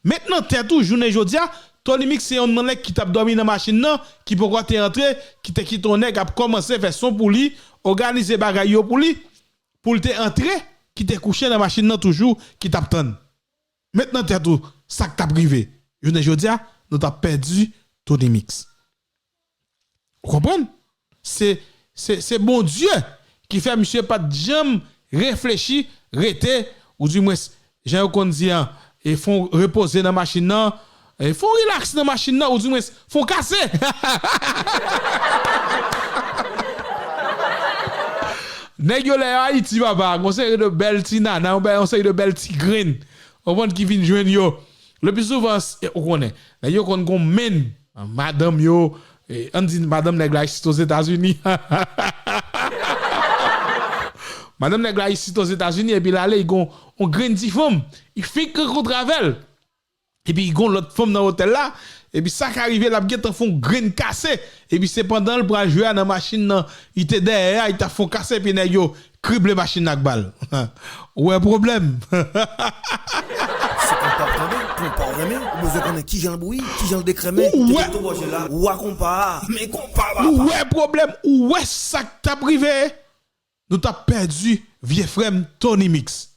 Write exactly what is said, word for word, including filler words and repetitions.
Met nan tèt ou, jounen jodi a, Tony Mix se yon nan nèg ki t ap dòmi nan machin nan, ki poko te antre, ki te kite yon nèg ap kòmanse fè son pou li, òganize bagay yo pou li, pou l te antre, ki te kouche nan machin nan toujou, ki t ap tann. Met nan tèt ou sa k t ap rive. Jounen jodi a, nou t ap pèdi Tony Mix. Ou konprann? Se, se, se Bondye ki fè misye pa t janm reflechi, rete, ou di mwens, jan yo konn di an, e fè w repoze nan machin nan, e fè w rilaks nan machin nan, ou di mwens, fè w kase. Nèg yo lè yo Ayiti, papa, gon seri de bèl ti nana, yon bèl, yon seri de bèl ti grenn, ou konprann, ki vin jwenn yo. Le pli souvan, s-, ou konnen, nèg yo konn gon menn, madanm yo, e, ann di madanm nèg la isit Ozetazini. Madanm nèg la isit Ozetazini, epi l ale, li gon yon grenn ti fanm, li fenk rankontre avè l. Epi li gon lòt fanm nan otèl la, epi sa ka rive, l ap gentan fè yon grenn kase. Epi se pandan l pral jwe a nan machin nan, li te dèyè a, li t ap fè yon kase, epi nèg yo krible machin nan ak bal. Ou wè pwoblèm? Se konpa w tande, konpa w renmen, ou bezwen konnen kijan l bouyi, kijan l dekrèmen, ou wè, tou bòje la, wa konpa a, men konpa papa. Ou wè pwoblèm, ou wè sa k t ap rive? Nou t ap pèdi vye frè m Tony Mix.